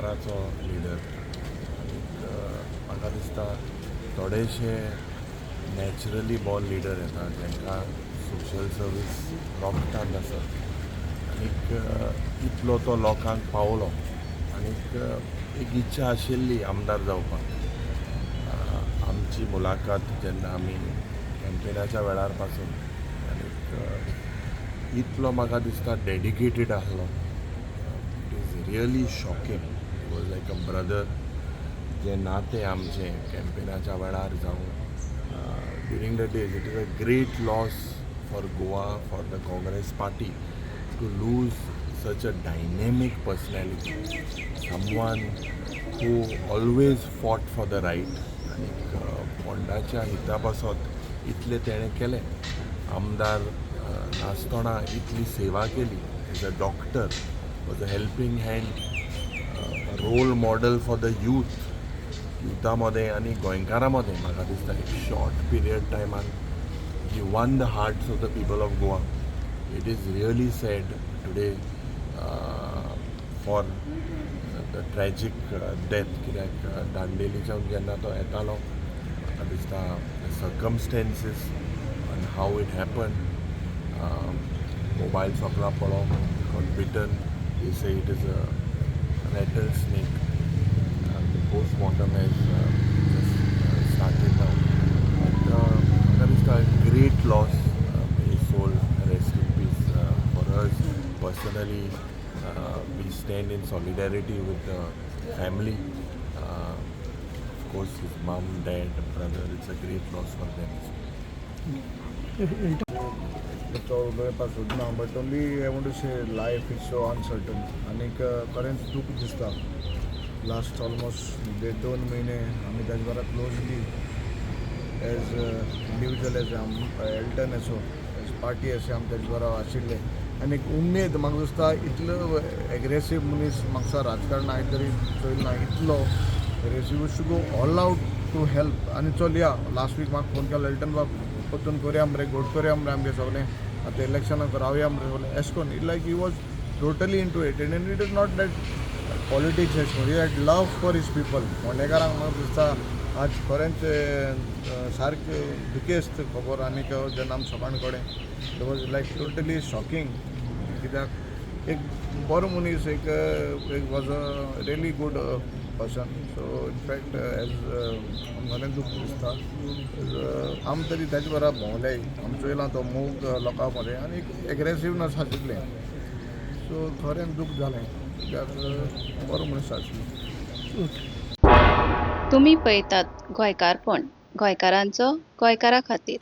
गोंयकाराचो leader आनीक म्हाका दिसता थोडेशे नॅचरली बॉर्न लिडर येता, जांकां सोशल सर्वीस रोगतान आसा आनीक इतलो तो लोकांक पावलो आनीक एक इच्छा आशिल्ली आमदार जावपाक. आमची मुलाखत जेन्ना आमी कॅम्पेनाच्या वेळार पासून आनीक इतलो म्हाका दिसता डेडिकेटेड आसलो. It is really shocking. Was like a brother. जें नातें आमचें कॅम्पेनाच्या वेळार जावं during the days, it is a great loss for Goa, for the Congress Party, to lose such a dynamic personality, someone who always fought for the right. आनीक फोंडाच्या हिता पासत इतलें तेणें केलें. आमदार नासतना इतली सेवा केली. As a doctor, was a helping hand, role model for the youth. युथा मदें आनी गोंयकारां मदें म्हाका दिसता एक शॉर्ट पिरियड टायमान he won the hearts of the people of Goa. It is really sad today for the tragic death, कित्याक दांडेलीच्यान जेन्ना तो येतालो, म्हाका दिसता circumstances and how it happen, mobile सकला पडलो, got bitten. They say it is a rattle snake. The postmortem has just started now. But that is a great loss. May his soul rest in peace. For us personally, we stand in solidarity with the family. Of course, his mom, dad, brother. It's a great loss for them as well. तो उलोवपाक सोदना, but only I want to say life is so uncertain. आनीक खरेंच दूख दिसता. Last almost देड दोन म्हयने आमी ताजे बरोबर closely as individual, as Alton असो, एज पार्टी अशें आमी ताजे बरोबर आशिल्ले. आनी एक उमेद म्हाका दिसता, इतलो एग्रेसीव मनीस म्हाका राजकारणां हांवें तरी चोयलो ना इतलो aggressive to go all out to help. आनी चल या, लास्ट वीक म्हाका फोन केलो, "एल्टन बाब, परतून करया मरे, घोट करया मरे, आमगे सगळें आतां इलेक्शनाक रावया मरे सगळें," एशें करून. Like he was totally into it, and it is not that politics एशें करून. He had love for his people. फोंडेकारांक म्हाका दिसता आज खरेंच सारकें दुखेस्त खबर. आनीक जेन्ना आमी सकाळ कडेन, it was like totally shocking, कित्याक एक बरो मनीस, एक एक was a really good person. So in fact, as खरेंच दूख दिसता. आमी तरी ताजे बरोबर भोंवले, आमी चोयलां तो मोग लोकां मदें आनी एग्रेसिवनस आशिल्लें. सो खरेंच दूख जालें, कित्याक बरो मनीस आशिल्लो. तुमी पळयतात गोंयकारपण, गोंयकारांचो गोंयकारा खातीर.